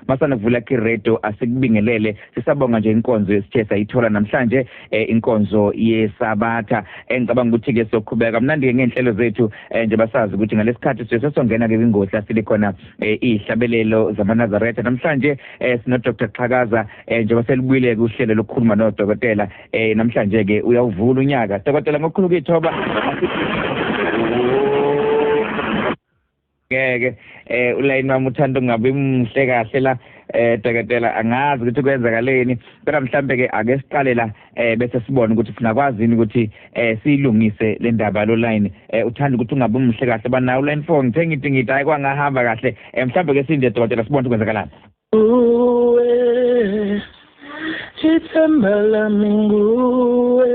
Masana kuvula ki-radio, asikubingelele, sisabonga nje inkonzo esithe sayithola namhlanje, inkonzo yesabatha. Engicabanga ukuthi ke soqhubeka mnandi ke ngenhlelo zethu, nje basazi ukuthi ngalesikhathi siye sesongena ke kwingosi la silikhona ihlabelelo zamaNazaretha. Namhlanje sino Dr Xhakaza, njengoba selibuyile kuhlelo lokukhuluma nodokotela, namhlanje ke uyawuvula unyaka. Dokotela, ngokukhulu ukuyithoba, ngeke ulayini wami uthanda ungabi muhle kahle la, dokotela, angazi ukuthi kwenzakaleni, kodwa mhlambe ke ake siqale la, bese sibone ukuthi singakwazi yini ukuthi siyilungise le ndaba lo line uthanda ukuthi ungabi muhle kahle. Banawo line 4, ngithe ngithi hayi, kwangahamba kahle. Mhlambe ke sinde, dokotela, sibone ukuthi kwenzakalani. Uwe ithemba lami nguwe,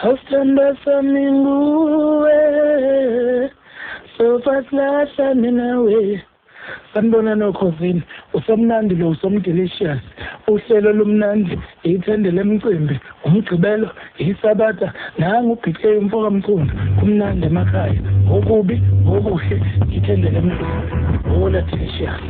awusithandwa sami nguwe, sofa silahlane nawe. Sanibona nokhosini, usomnandi lo, usomdelicious, uhlelo lumnandi, ithende lemcimbi, umgqibelo, isabatha, nangu uBK umfoka Mchunu. Kumnandi emakhaya, okubi okuhle, ithende lemcimbi, hola delicious.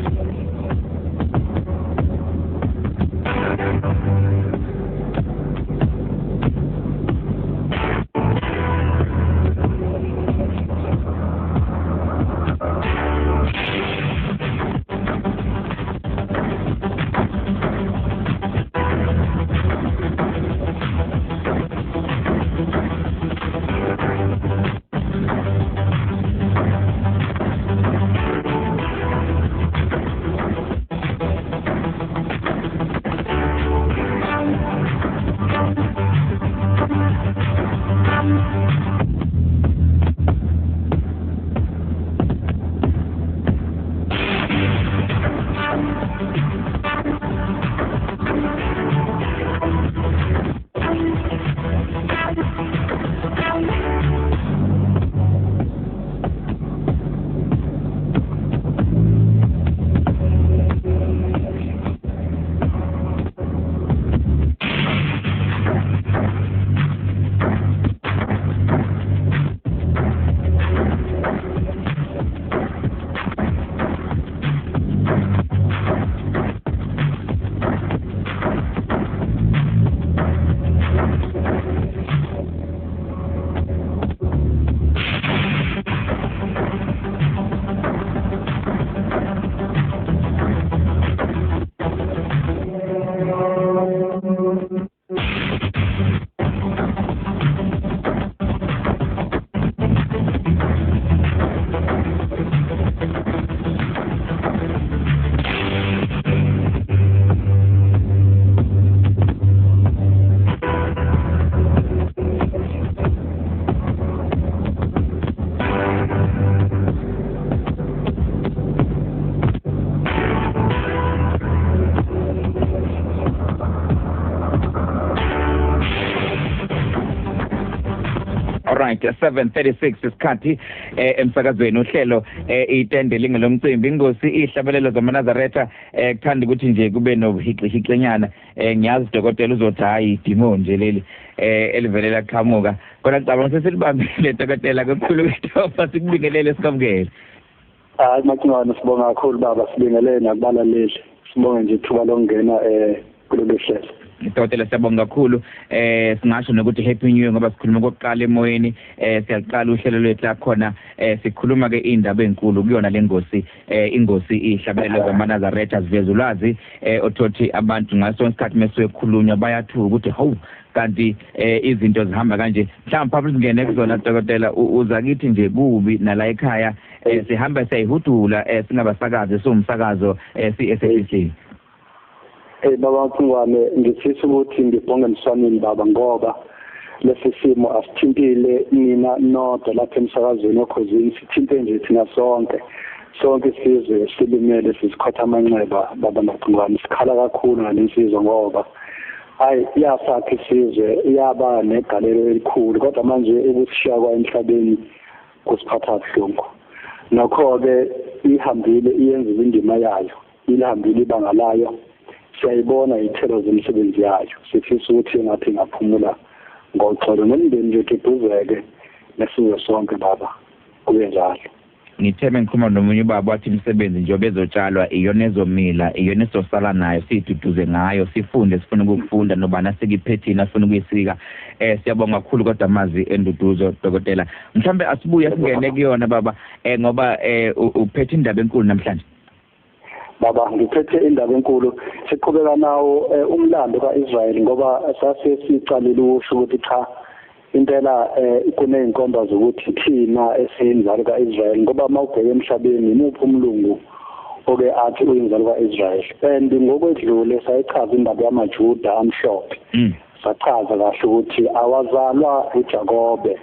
Alright, 7:36 isikhathi emsakazweni, uhlelo itende lingelomcimbi, ingosi ihlabelelo zamaNazaretha. Kuthanda ukuthi nje kube nobuhixihixenyana. Ngiyazi dokotela uzothi hayi, demon nje leli elivelela qhamuka kona. Ngicabanga sesilibambile, dokotela, kukhulu kwethoba, sikubingelele, sikamukele. Hayi Macingwane, sibonga kakhulu baba, sibingelele nakubalaleli, sibonge nje ithuba lokungena kulolu hlelo. Dokotela, siyabonga kakhulu. Singasho nokuthi happy new year, ngoba sikhuluma kokuqala emoyeni, siyaqala uhlelo lwethu la khona sikhuluma ke indaba enkulu kuyona lengosi, ingosi ihlabelelo zamaNazaretha ziveza ulwazi othothi abantu ngaso isikhathi mesuyekhulunywa bayathuka ukuthi hawu, kanti izinto zihamba kanje. Mhlawumbe phambi singene kuzona, dokotela, uza kithi nje kubi nala ekhaya, sihamba siyayihudula, singabasakazi, siwumsakazo si-SABC. Hey baba Macingwane, ngifisa ukuthi ngibonge emswaneni baba, ngoba lesi simo asithintile nina nodwa lapha emsakazweni okhozini, sithinte nje thina sonke, sonke isizwe silimele, sizikhotha amanxeba baba Macingwane. Sikhala kakhulu ngalensizwa ngoba hayi, iyasakha isizwe, iyaba negalelo elikhulu, kodwa manje ukusishiya kwayo emhlabeni kusiphatha kabuhlungu. Nokho-ke ihambile, iyenza indima yayo, ilihambile ibanga layo, siyayibona iy'thelo zemisebenzi yayo. Sifisa ukuthi engathi ingaphumula ngoxolo, nomndeni nje ududuzeke, nesizwe sonke baba, kube njalo. Ngithe mengikhuluma nomunye ubaba wathi imisebenzi nje bezotshalwa iyona ezomila, iyona esosala nayo, siyiduduze ngayo, sifunde, sifuna ukufunda nobani asikuphethini afuna ukuyisika. Siyabonga kakhulu kodwa amazwi enduduzo dokotela. Mhlambe asibuye singene kuyona baba, ngoba uphethe indaba enkulu namhlanje. Baba, ngiphethe indaba enkulu. Siqhubeka nawo umlando kaIsrael, ngoba sase sicalile ukusho ukuthi cha, impela kuneyinkomba zokuthi thina esiyinzalo kaIsrael, ngoba mawubheka emhlabeni imuphi umlungu oke athi uyinzalo kaIsrael. And ngokwedlule sayichaza indaba yamaJuda amhlophe. Sachaza kahle ukuthi awazalwa uJakobe,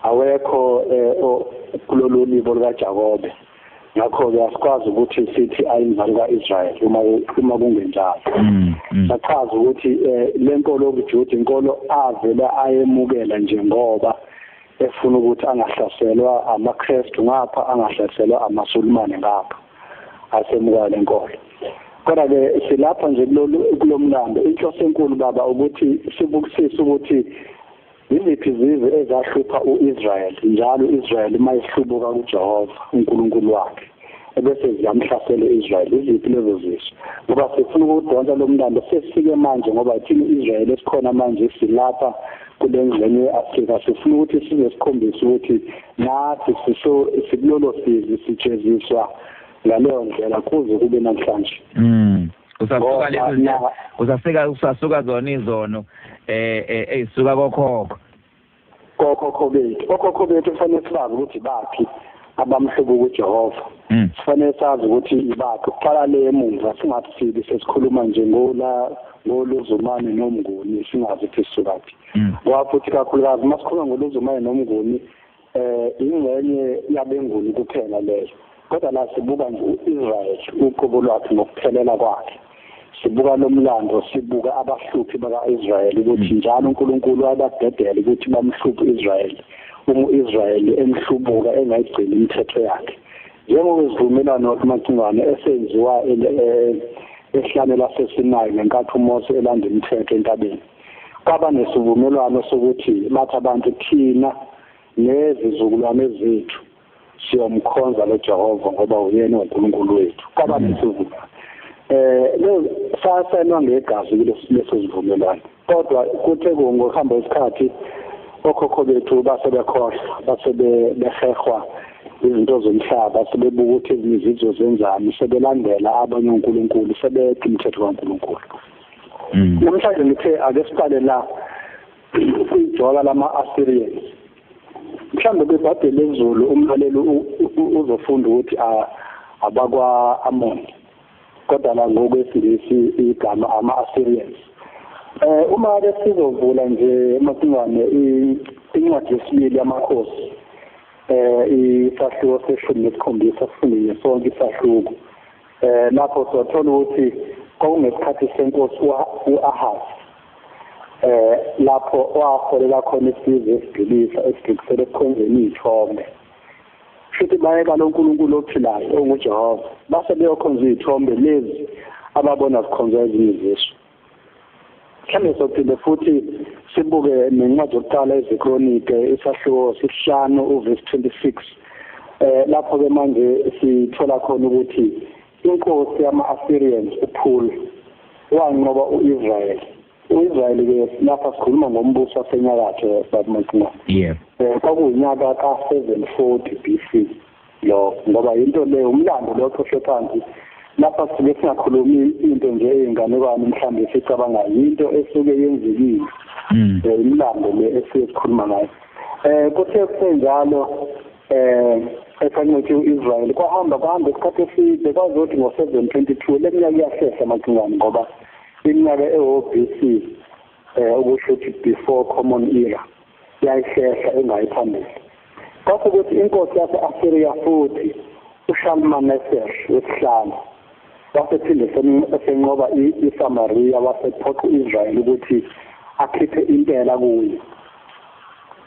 awekho kulolu libo likaJakobe. Ngakho-ke asikwazi ukuthi sithi ayinzalo kaIsrael uma kungenjalo. Sachaza ukuthi le nkolo yobuJuda inkolo avele ayemukela nje ngoba efuna ukuthi angahlaselwa amaKristu ngapha, angahlaselwa amaSulumane ngapha, asemukela le nkolo. Kodwa-ke silapha nje kulo mlando, inhloso enkulu baba ukuthi sibukisise ukuthi yiziphi izizwe ezahlupha uIsrael njalo. uIsrael uma ehlubuka kuJehova uNkulunkulu wakhe ebese ziyamhlasela uIsrael, iziphi lezo zizwe? Ngoba sifuna ukudonsa lo mlando sesifike manje, ngoba thina uIsrael esikhona manje silapha kule ngxenye ye-Afrika, sifuna ukuthi size sikhombise ukuthi nathi sikulolo sizi, sijeziswa ngaleyo ndlela kuze kube namhlanje. Usasuka lezi, usafika usasuka zona izono eyisuka kokhokho. Kokhokho bethu, okhokho bethu kufanele sibazi ukuthi baphi abamhlubuka uJehova. Sifanele sazi ukuthi ibaphi kuqala le emuva, singathi sibi sesikhuluma nje ngola ngoluzumane nomnguni, singazi ukuthi sisukaphi. Ngoba futhi kakhulukazi masikhuluma ngoluzumane nomnguni, ingxenye yabenguni kuphela leyo. Kodwa la sibuka nje uIsrael uqobo lwakhe ngokuphelela kwakhe. Sibuka lo mlando, sibuka abahluphi bakaIsrael ukuthi njalo uNkulunkulu wabadedela ukuthi bamhluphe uIsrael, uma uIsrael emhlubuka engayigcini imithetho yakhe. Njengokuzivumelwano kaMacingwane esenziwa ehlane laseSinayi ngenkathi uMose elanda imithetho entabeni, kwaba nesivumelwano sokuthi bathi abantu thina nezizukulwane zethu siyomkhonza lo Jehova ngoba uyena uNkulunkulu wethu. Kwaba nesivumelwano lo sasayinwa ngegazi kuleso sivumelwano. Kodwa kuthe ngokuhamba isikhathi okhokho bethu base bekhohlwa, base behehwa izinto zomhlaba, sebebuka ukuthi ezinye izizwe zenzani, sebelandela abanye onkulunkulu, sebeqa imithetho kaNkulunkulu. Namhlanje ngithe ake siqale la kwijoka lama-Assyrians. Mhlawumbe kwiBhayibheli lesiZulu umlaleli uzofunda ukuthi abakwa-Amon, kodwa la ngokwesingisi igama ama-Assyrians. Uma ke sizovula nje Macingwane incwadi yesibili yamakhosi, isahluko se-17, sifunde sonke isahluko. Lapho sothola ukuthi kwakungesikhathi senkosi uAhaz, lapho waholela khona isizwe esigilisa esigibisele ekukhonzeni iy'thombe. Futhi bayeka lo nkulunkulu ophilayo onguJehova, base beyokhonza iy'thombe lezi ababona zikhonzwa ezinye izizwe. Mhlawumbe sophinde futhi sibuke nencwadi yokuqala eziKronike isahluko 5 uverse 26, lapho ke manje sithola khona ukuthi inkosi yama-Assyrians uPhul wanqoba uIsrael. uIsrael ke lapha sikhuluma ngombuso wasenyakatho baba Macingwane. Yebo. Kwakuyinyaka ka-740 BC lo, ngoba into le umlando lo oqoshwe phansi. Lapha sike singakhulumi into nje eyinganekwane mhlawumbe esicabangayo, into esuke yenzekile. Imilando le esuke sikhuluma ngayo. Kuthe kusenjalo esanqothe uIsrael, kwahamba isikhathi eside, kwazothi ngo-722 le minyaka iyahlehla Macingwane, ngoba iminyaka ewo-BC okusho ukuthi before common era yayihlehla engayi phambili. Kwase kuthi inkosi yase-Assyria futhi uShalmaneser wesihlanu wasephinde esenqoba iSamaria, wasephoqa uIsrael ukuthi akhiphe impela kuye.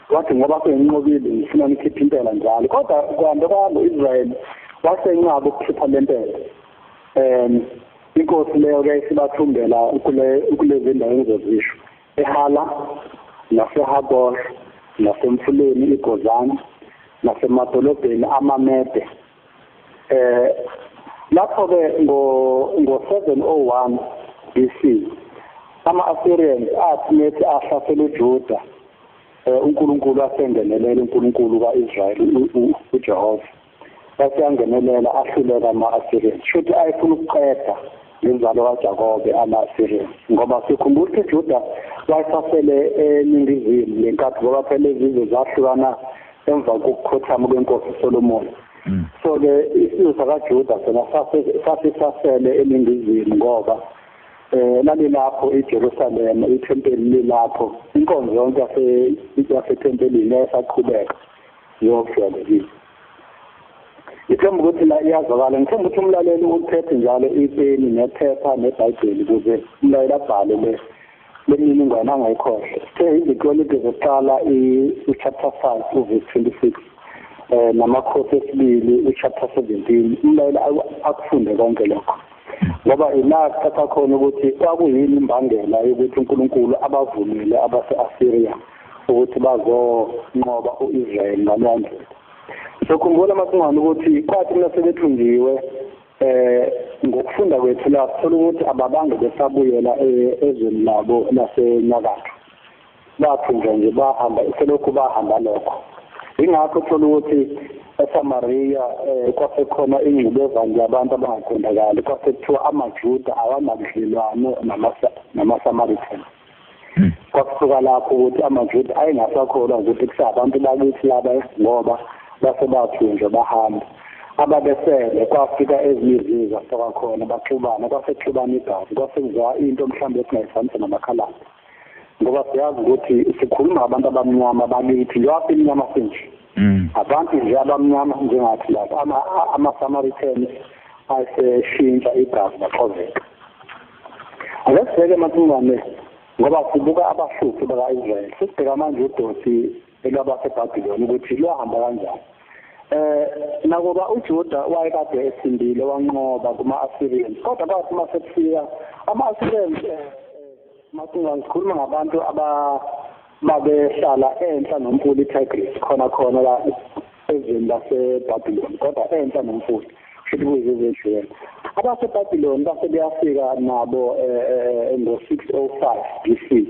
Wathi ngoba senginqobile ngifuna nikhiphe impela njalo. Kodwa kuhambe kwahamba uIsrael wasenqaba ukukhipha le mpela. Inkosi leyo ke isibathumbela kulezi ndawo engizozisho, eHala naseHabor nasemfuleni iGozan nasemadolobheni amaMede Lapho ke ngo 701 BC ama-Assyrians athi methi ahlasela uJuda, uNkulunkulu asengenelela, uNkulunkulu kaIsrael uJehova waseyangenelela, ahluleka ama-Assyrians. Shuthi ayefuna ukuqeda ngenzalo kaJakobe ama-Assyrians, ngoba sikhumbula ukuthi uJuda wayesasele eningizimu ngenkathi, ngoba phela izizwe zahlukana emva kokukhothama kwenkosi Solomon. So ke isizwe sakaJuda sona sasisasele eningizimu, ngoba lalilapho iJerusalema, ithempeli lilapho, inkonzo yonke yasethempelini yayisaqhubeka njengokujwayelekile. Ngithemba ukuthi la iyazwakala. Ngithemba ukuthi umlaleli uliphethe njalo ipeni nephepha neBhayibheli ukuze umlaleli abhale le mininingwane angayikhohlwa. Sithe iziKronike zokuqala i-chapter 5 uverse 26, namakhosi esibili u-chapter 17. Umlaleli akufunde konke lokho, ngoba ila kuthatha khona ukuthi kwakuyini imbangela yokuthi uNkulunkulu abavumele abase-Assyria ukuthi bazonqoba u-Israyeli ngaleyo ndlela. Sokhumbula masingwane ukuthi kwathi uma sebethunjiwe, ngokufunda kwethu la sithola ukuthi ababange besabuyela ezweni labo lasenyakatho, bathunjwa nje bahamba, selokhu bahamba lokho. Ingakho uthola ukuthi eSamaria kwasekhona ingxubevane yabantu abangaqondakali, kwase kuthiwa amaJuda awanabudlelwano nama-Samaritan. Kwakusuka lapho ukuthi amaJuda ayengasakholwa ukuthi kusabantu bakithi laba, ngoba base bathunjwa bahamba. Ababesele kwafika ezinye izizwe zafika khona, baxubana, kwase kuxubana igazi, kwase kuzwa into mhlawumbe esingayifanisa namakhaladi, ngoba siyazi ukuthi sikhuluma ngabantu abamnyama bakithi, njengoba simnyama sinje, abantu nje abamnyama njengathi lapha ama-Samaritans ayeseshintsha igazi baxoveka. Ake sibheke mathungwane, ngoba sibuka abahluphi baka-Israyeli, sesibheka manje udosi elwabaseBhabhiloni ukuthi lwahamba kanjani. Nakuba uJuda wayekade esindile wanqoba kuma-Assyrians, kodwa kwathi uma sekufika ama-Assyrians, mathungwane sikhuluma ngabantu ababehlala enhla nomfula iTigris, khona khona la ezweni laseBhabhiloni, kodwa enhla nomfula, futhi kuyizizwe ezihlukene. AbaseBhabhiloni base beyafika nabo ngo-605 BC,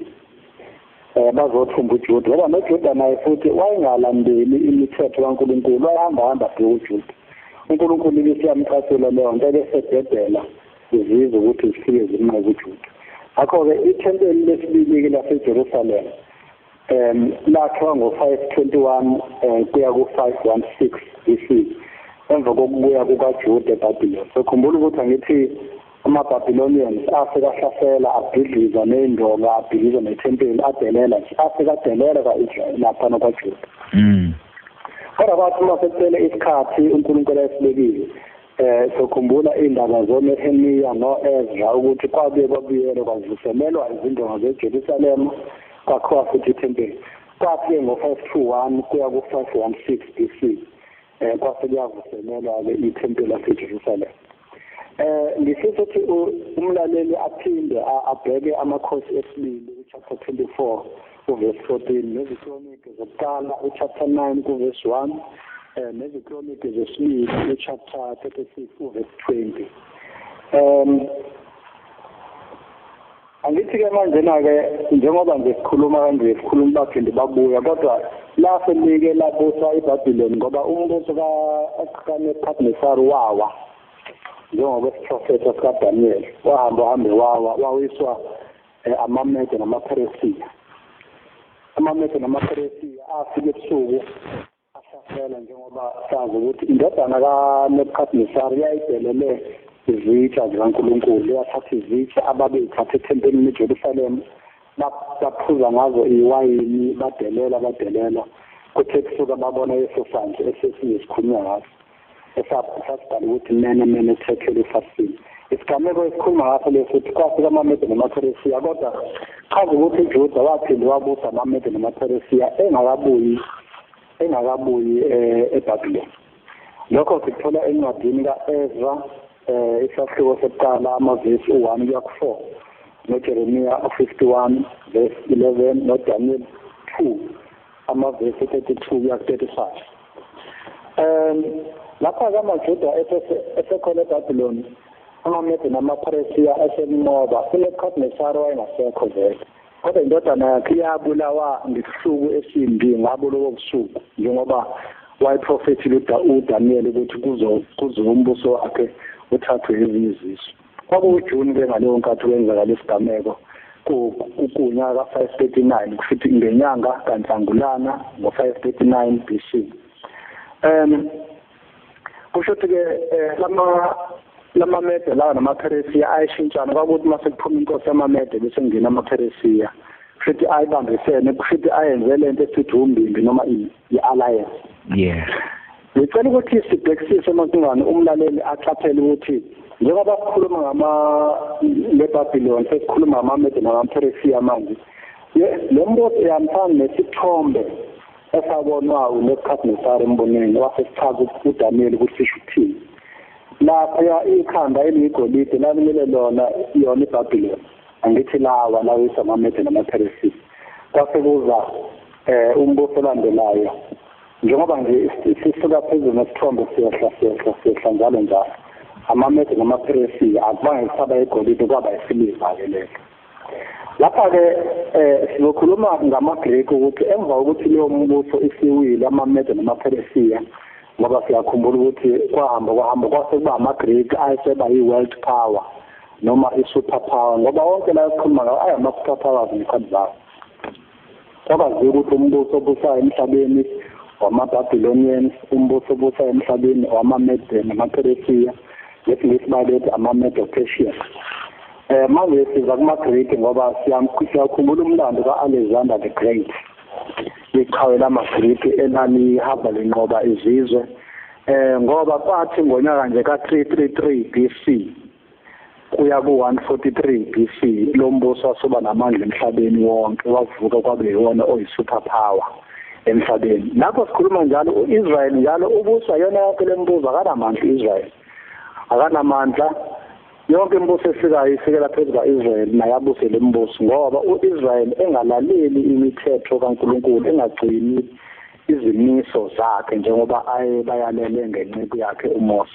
bazothumba uJuda, ngoba noJuda naye futhi wayengalandeli imithetho kaNkulunkulu, wayehamba hamba bheka uJuda. uNkulunkulu ibisiyamcasula leyo nto, ebesededela izizwe ukuthi zifike zinqobe uJuda. Ngakho-ke ithempeli lesibili-ke laseJerusalem lakhiwa ngo-521 kuya ku-516 BC, emva kokubuya kukaJuda eBhabhiloni. So khumbula ukuthi angithi ama-Babylonians afika ahlasela, abhidliza ney'ndonga, abhidliza nethempeli, adelela nje, afika adelela kwa-Israyeli laphana kwaJuda. Kodwa kwathi uma sekuphele isikhathi uNkulunkulu ayesibekile, sokhumbula indaba zoNehemiya no-Ezra ukuthi kwabuye kwabuyelwa kwavuselelwa izindonga zeJerusalema, kwakhiwa futhi ithempeli. Kwathi-ke ngo-521 kuya ku-516 BC, kwase kuyavuselelwa-ke ithempeli laseJerusalema. Ngifisa ukuthi umlaleli aphinde abheke amakhosi esibili u-chapter 24 uverse 14, neziKronike zokuqala u-chapter 9 kuverse 1, neziKronike zesibili u-chapter 36 uverse 20. Angithi-ke manjena-ke njengoba nje sikhuluma kanje, sikhuluma baphinde babuya, kodwa la selike labusa iBhabhiloni, ngoba umbuso kaNebukadnesari wawa njengokwesiprofetho sikaDaniel, wahamba uhambe wawa, wawiswa amaMede namaPheresiya. AmaMede namaPheresiya afika ebusuku ahlasela, njengoba sazi ukuthi indodana kaNebukadnesari yayidelele izitsha zikaNkulunkulu, yathatha izitsha ababeyithatha ethempelini eJerusalema, baphuza ngazo iwayini, badelela badelela. Kuthe kusuka babona leso sandla esesinye sikhulunywa ngaso, esasibhala ukuthi mene mene thekele uFasini. Isigameko esikhuluma ngaso leso ukuthi kwafika amaMede namaPheresiya, kodwa chaza ukuthi uJuda waphinde wabusa amaMede namaPheresiya engakabuyi eBhabhiloni. Lokho sikuthola encwadini ka-Ezra, isahluko sokuqala amavesi u-1 kuya ku-4, noJeremiya 51 verse 11, noDaniel 2 amavesi 32 kuya ku-35. Lapha amaJuda esekhona eBabylon, amaMede namaPheresiya esenqoba, uNebukadnezar wayengasekho vele. Kodwa indodana yakhe iyabulawa ngesihluku esimbi ngabo lobo busuku, njengoba wayeprofethile uDaniel ukuthi kuzo umbuso wakhe uthathwe ezinye izizwe. KwakuwuJuni ke ngaleyo nkathi kwenzeka lesigameko, kunyaka 539, kushuthi ngenyanga kaNhlangulana ngo-539 BC. Kusho ukuthi ke lamaMede lawa namaPheresiya ayeshintshana, kwakuthi mase kuphuma inkosi yamaMede bese kungena amaPheresiya, kushuthi ayibambisene, kushuthi ayenze lento esithi umbimbi noma i-alliance. Yeah. Ngicela ukuthi sibhekisise Macingwane, umlaleli aqaphele ukuthi njengoba sikhuluma ngeBabylon, sesikhuluma ngamaMede namaPheresiya manje, lo mbuso uyamfana nesithombe esabonwa uNebukadnezar embonweni, wase sichaza uDaniel ukuthi sisho ukuthini. Lapha ikhanda eliyigolide lalimele lona yona iBabylon, angithi lawa lawisa amaMede namaPheresiya. Kwase kuza umbuso olandelayo, njengoba nje sisuka phezulu nesithombe siyehla siyehla siyehla njalo njalo, amaMede namaPheresiya akubange kusaba igolide, kwaba isiliva-ke lelo. Lapha-ke sizokhuluma ngamaGreki ukuthi emva kokuthi leyo mbuso isiwile, amaMede namaPheresiya, ngoba siyakhumbula ukuthi kwahamba kwase kuba amaGreki ayeseba yi-world power noma i-super power, ngoba wonke la esikhuluma ngawo ayama-super powers ngekhathi zawo. Kwabaziwa ukuthi umbuso obusayo emhlabeni wama-Babylonians, umbuso obusayo emhlabeni wamaMede namaPheresiya, ngesiNgisi babethi ama-Medo-Persians. Manje siza kumaGreki ngoba siyakhumbula umlando ka-Alexander the Great, iqhawe lamaGreki elalihamba linqoba izizwe, ngoba kwathi ngonyaka nje ka-333 BC kuya ku-143 BC, lo mbuso wasuba namandla emhlabeni wonke, wavuka kwabe yiwona oyi-super power emhlabeni. Lapho sikhuluma njalo u-Israel njalo ubuswa yona yonke le mbuso, akanamandla u-Israel, akanamandla. Yonke imibuso efikayo ifikela phezu kwa-Israel naye abuse le mbuso, ngoba u-Israel engalaleli imithetho kaNkulunkulu, engagcini izimiso zakhe njengoba ayebayalele ngenceku yakhe uMose.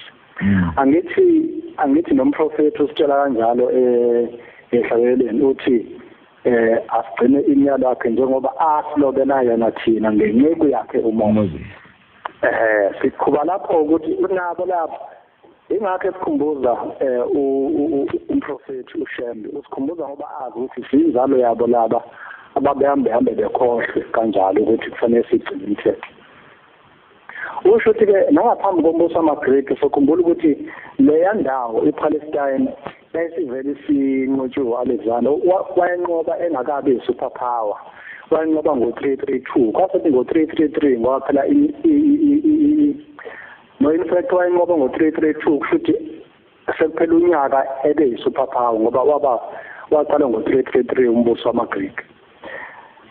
Angithi nomprofethi usitshela kanjalo ehlabeleni, uthi asigcine imiyalo yakhe njengoba asilobela yona thina ngenceku yakhe uMose. Siqhuba lapho ukuthi unabo lapho, ingakho esikhumbuza umprofethi uShembe, usikhumbuza ngoba azi ukuthi siyinzalo yabo laba ababehambe hambe bekhohlwe kanjalo ukuthi kufanele sigcine imithetho. Usho ukuthi ke nangaphambi kombuso wamaGreki, sokhumbula ukuthi leya ndawo iPalestine yayisivele isinqotshiwe u-Alexander, wayenqoba engakabi i-super power, wayenqoba ngo-332, kwase ngo-333 ngoba phela no in fact wayenqoba ngo-332, kusho ukuthi sekuphela unyaka ebe yi-super power, ngoba waqala ngo-333 umbuso wamaGreki.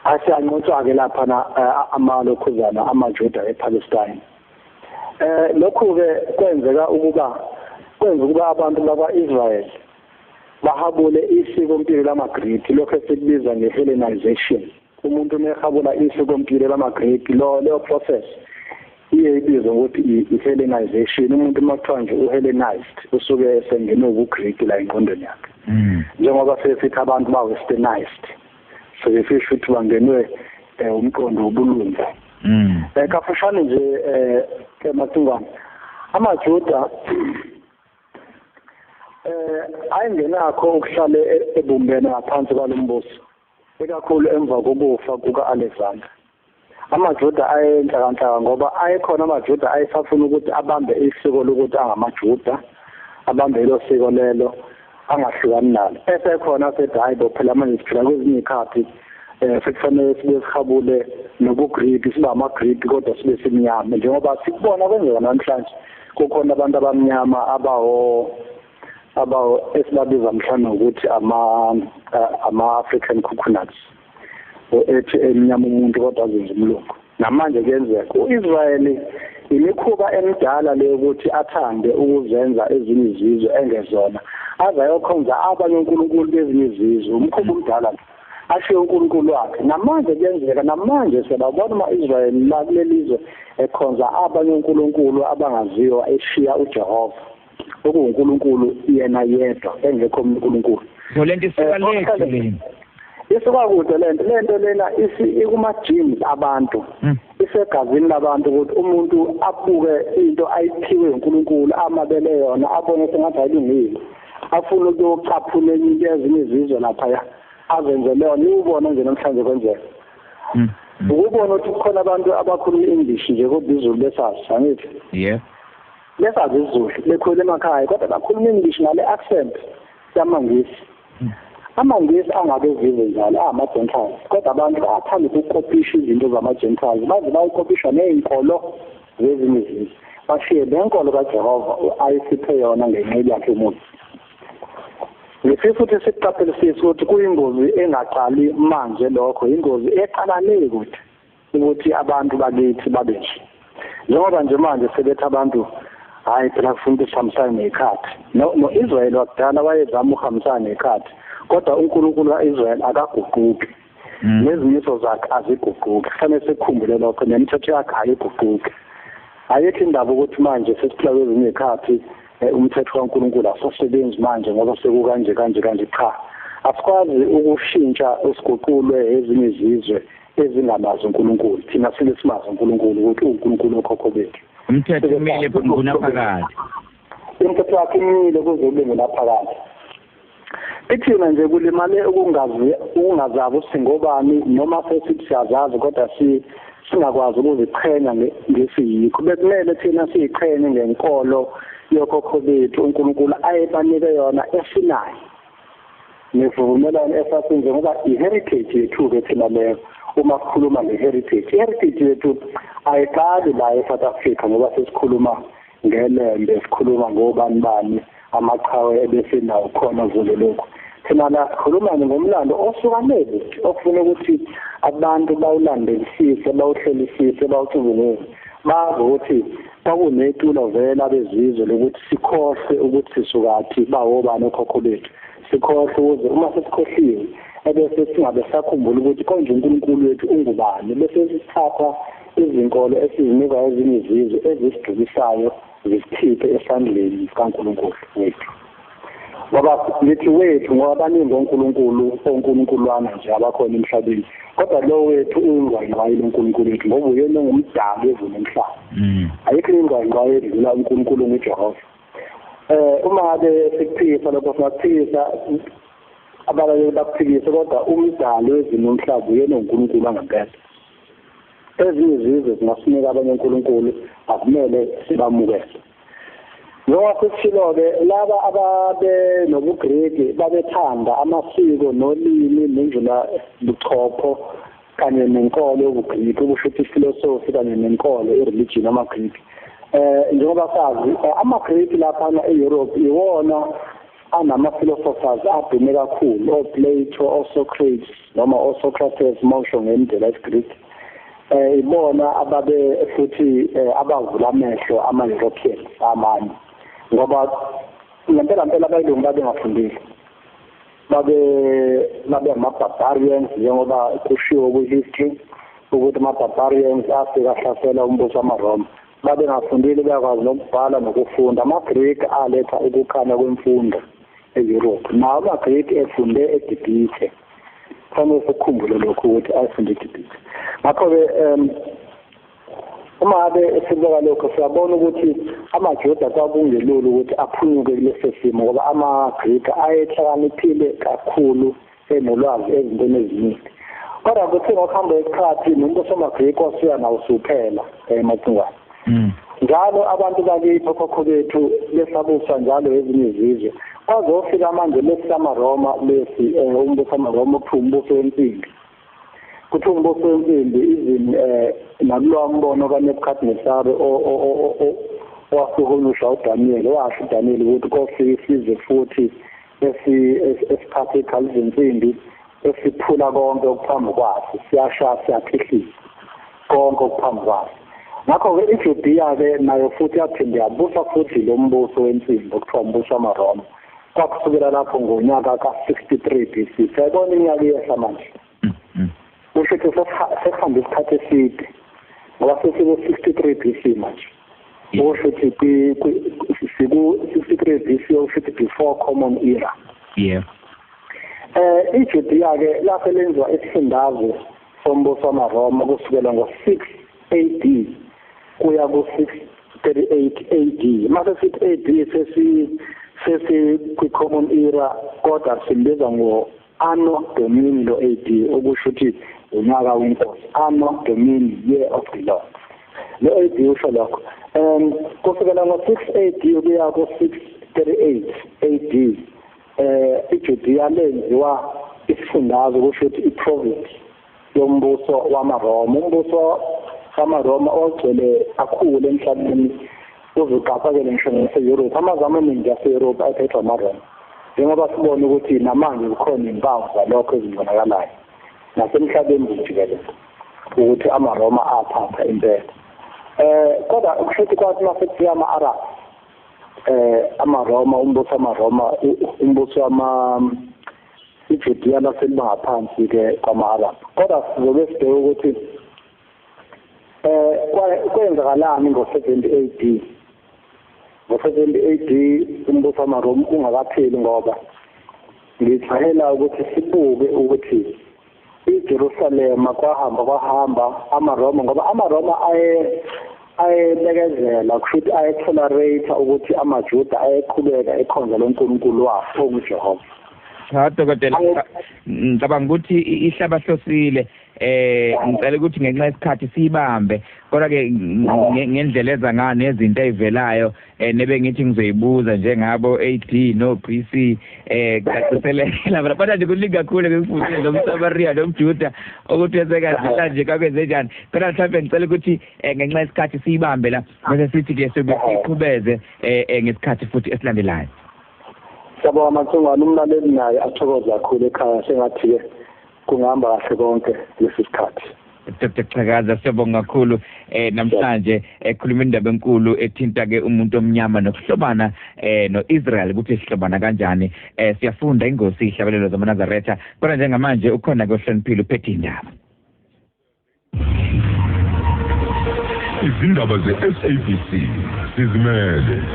Asiyanqotshwa-ke laphana amalokhuzana amaJuda ePalestine. Lokhu-ke kwenzeka ukuba kwenza ukuba abantu bakwa-Israel bahabule isikompilo lamaGreki, lokho esikubiza nge-Hellenization. Umuntu uma ehabula isikompilo lamaGreki, leyo process iye ibizwe ngokuthi i-Hellenization. Umuntu uma kuthiwa nje u-Hellenized, usuke esengene ubuGreki la engqondweni yakhe. Njengoba sesithi abantu ba-westernized, sesisho ukuthi bangenwe umqondo wobulungu. Kafushane nje Macingwane, amaJuda ayengenakho ukuhlale ebumbene ngaphansi kwalombuso, ikakhulu emva kokufa kuka-Alexander. AmaJuda ayenhlakanhlaka ngoba ayekhona amaJuda ayesafuna ukuthi abambe isiko lokuthi angamaJuda, abambe ilo siko lelo angahlukani nalo. Esekhona asethi hayi bo, phela manje siphila kwezinye izikhathi, sekufanele sibe sihabule nobuGreki, sibe amaGreki kodwa sibe simnyama, njengoba sikubona kwenzeka namhlanje. Kukhona abantu abamnyama abawo esibabiza mhlawumbe ukuthi ama-African coconuts, ethi emnyama umuntu kodwa azenze umlungu. Namanje kuyenzeka. U-Israyeli imikhuba emidala leyo ukuthi athande ukuzenza ezinye izizwe engezona, aze ayokhonza abanye onkulunkulu bezinye izizwe, umkhuba omdala. ashiye uNkulunkulu wakhe. Namanje kuyenzeka, namanje siyababona ama-Israyeli la kulelizwe ekhonza abanye uNkulunkulu abangaziwa, eshiya uJehova okuwuNkulunkulu yena yedwa, engekho uNkulunkulu. So lento isuka le isuka kude lento lena ikuma-genes abantu, isegazini labantu, ukuthi umuntu abuke into ayiphiwe uNkulunkulu, amabele yona, abone sengathi ayilungile, afune ukuyocaphuna enye into ezinye izizwe laphaya azenzele yona. Ubona nje namhlanje kwenzeka ukubona ukuthi kukhona abantu abakhuluma i-English nje kodwa isiZulu besazi, angithi? Yeah, besazi isiZulu, bekhuluma emakhaya kodwa bakhuluma i-English ngale accent yamaNgisi. AmaNgisi angabezizwe njalo, ama-Gentiles, kodwa abantu bayathanda ukukopisha izinto zama-Gentiles, baze bayikopisha ney'nkolo zezinye izizwe, bashiye le nkolo kaJehova ayisiphe yona ngenxa yakhe uMose. Ngifisa ukuthi sikuqaphelisise ukuthi kuyingozi engaqali manje lokho, ingozi eqala le kude ukuthi abantu bakithi babe nje. Njengoba nje manje sebethi abantu hayi phela kufuna ukuthi sihambisane ney'khathi. No-Israyeli wakudala wayezama ukuhambisana ney'khathi, kodwa uNkulunkulu ka-Israyeli akaguquki, nezimiso zakhe aziguquki. Kufanele sikukhumbule lokho, nemithetho yakhe ayiguquki. Ayikho indaba ukuthi manje sesiphila kwezinye iy'khathi umthetho kaNkulunkulu awusasebenzi manje ngoba sekukanje kanje kanje. Cha, asikwazi ukushintsha usiguqulwe ezinye izizwe ezingamazi uNkulunkulu. Thina sibe simazi uNkulunkulu ukuthi uNkulunkulu okhokho bethu. Umthetho umile ngunaphakade, umthetho wakhe umile kuze ube ngunaphakade. Ithina nje kulimale ukungazazi ukuthi singobani, noma sesithi siyazazi kodwa singakwazi ukuziqhenya ngesiyikho. Bekumele thina siyiqhenye ngenkolo yokhokho bethu uNkulunkulu ayebanike yona esinayo, nesivumelwano esasenze, ngoba i-heritage yethu-ke thina leyo. Uma sikhuluma nge-heritage, i-heritage yethu ayiqali la e-South Africa, ngoba sesikhuluma ngelembe, sikhuluma ngobani bani amaqhawe ebesinawo khona zolo lokhu. Thina la sikhuluma ngomlando osuka le kude, okufuna ukuthi abantu bawulandelisise, bawuhlolisise, bawucubungule, bazi ukuthi kwakunetulo vele abezizwe lokuthi sikhohlwe ukuthi sisukaphi, bawobani okhokho bethu, sikhohlwe ukuze uma sesikhohliwe ebese singabe sakhumbula ukuthi konje uNkulunkulu wethu ungubani, bese sithatha izinkolo esizinikwa ezinye izizwe ezisidukisayo zisikhiphe esandleni sikaNkulunkulu wethu. Ngoba ngithi wethu ngoba baningi onkulunkulu, onkulunkulwana nje abakhona emhlabeni, kodwa lo wethu uyingqwayingqwayi loNkulunkulu wethu, ngoba uyena ongumdali wezulu nomhlaba. Ayikho ingqwayingqwayi edlula uNkulunkulu onguJehova. Uma ngabe sikuphikisa lokho, singakuphikisa, abalaleli bakuphikise, kodwa umdali wezulu nomhlaba uyena uNkulunkulu angempela. Ezinye izizwe zingasinika abanye onkulunkulu, akumele sibamukele. Njengoba sesishilo-ke, laba ababe nobuGreki babethanda amasiko nolimi nendlela buchopho kanye nenkolo yobuGreki, okusho ukuthi ifilosofi kanye nenkolo, i-religion yamaGreki. Njengoba sazi amaGreki laphana e-Europe iwona anama-philosophers adume kakhulu, o-Plato, o-Socrates noma o-Socrates mawusho ngendlela yesiGreki. Ibona ababe futhi abavula amehlo ama-Europeans amanye, ngoba ngempela mpela abayilungu babengafundile, babe ama-barbarians, njengoba kushiwo kwi-history ukuthi ama-barbarians afika ahlasela umbuso wamaRoma. Babengafundile, bayakwazi nokubhala nokufunda. AmaGreki aletha ukukhanya kwemfundo e-Europe, nawo amaGreki efunde eGibhithe. Kufanele sikukhumbule lokhu ukuthi ayifunde eGibhithe. Ngakho-ke uma ngabe sibuka lokho, siyabona ukuthi amaJuda kwakungelula ukuthi aphunyuke kulesi simo, ngoba amaGreki ayehlakaniphile kakhulu, enolwazi ezintweni eziningi. Kodwa kuthe ngokuhamba kwesikhathi nombuso wamaGreki wasuka nawo usuphela emacingwane. Njalo abantu bakithi okhokho bethu besabuswa njalo ezinye izizwe, kwazofika manje lesi samaRoma, lesi umbuso wamaRoma okuthiwa umbuso wensimbi. Kuthiwa umbuso wensimbi izini nakulowa mbono kaNebukadnesari owasuhunyushwa uDaniyeli, washo uDaniyeli ukuthi kofika isizwe futhi esiphathe ikhali zensimbi esiphula konke okuphambi kwaso, siyashaya siyaphihlisa konke okuphambi kwaso. Ngakho-ke iJudiya-ke nayo futhi yaphinde yabusa futhi lo mbuso wensimbi okuthiwa umbuso wamaRoma. Kwakusukela lapho ngonyaka ka-63 BC. Siyayibona iminyaka iyehla manje. Kusho ukuthi sekuhambe isikhathi eside ngoba sesiku-63 BC manje. Kusho ukuthi siku-63 BC, okusho ukuthi before common era. IJudea ke lase lenziwa isifundazwe sombuso wamaRoma kusukela ngo-6 AD kuya ku-638 AD. Mase sithi AD sesi kwi-common era, kodwa simbiza ngo-Anno Domini lo AD, okusho ukuthi unyaka wenkosi, Anno Domini, year of the Lord. Lo AD usho lokho. Kusukela ngo-6 AD kuya ku-638 AD, iJudea lenziwa isifundazwe, kusho ukuthi i-province yombuso wamaRoma. Umbuso wamaRoma ogcwele kakhulu emhlabeni, uzuqaphakele ngisho nase-Europe. Amazwe amaningi ase-Europe aphethwe amaRoma, njengoba sibona ukuthi namanje kukhona impawu zalokho ezibonakalayo nasemhlabeni jikelele ukuthi amaRoma aphatha impela. Kodwa kusho ukuthi kwathi mase kufika ama-Arab, amaRoma, umbuso wamaRoma, umbuso wama iJudea laseliba ngaphansi ke kwama-Arab. Kodwa sizobe sibheke ukuthi kwenzakalani ngo-70 AD. Ngo-70 AD umbuso wamaRoma ungakapheli, ngoba ngijwayela ukuthi sibuke ukuthi iJerusalema kwahamba amaRoma, ngoba amaRoma ayebekezela, kusho ukuthi ayetolerate ukuthi amaJuda ayeqhubeka ekhonza lo nkulunkulu wabo onguJehova. Cha dokotela, ngicabanga ukuthi ihlabahlosile. Ngicela ukuthi ngenxa yesikhathi siyibambe, kodwa ke ngendlela eza ngayo nezinto ezivelayo nebe ngithi ngizoyibuza njengabo AD no BC, caciseleka kodwa nje kuningi kakhulu ngikufundile nomSamaria nomJuda ukuthi wenzeka nje kakwenze njani. Kodwa mhlawumbe ngicela ukuthi ngenxa yesikhathi siyibambe la, bese sithi ke sobe siqhubeze ngesikhathi futhi esilandelayo. Siyabonga Mathungwane, umlaleli naye athokoze kakhulu ekhaya, sengathi-ke kungahamba kahle konke lesi sikhathi. Dr Xhakaza, siyabonga kakhulu namhlanje ekhuluma indaba enkulu ethinta ke umuntu omnyama nokuhlobana no-Israel, ukuthi sihlobana kanjani. Siyafunda ingosi ihlabelelo zamaNazaretha, kodwa njengamanje ukhona ke ohloniphile uphethe indaba. Izindaba ze-SABC sizimele.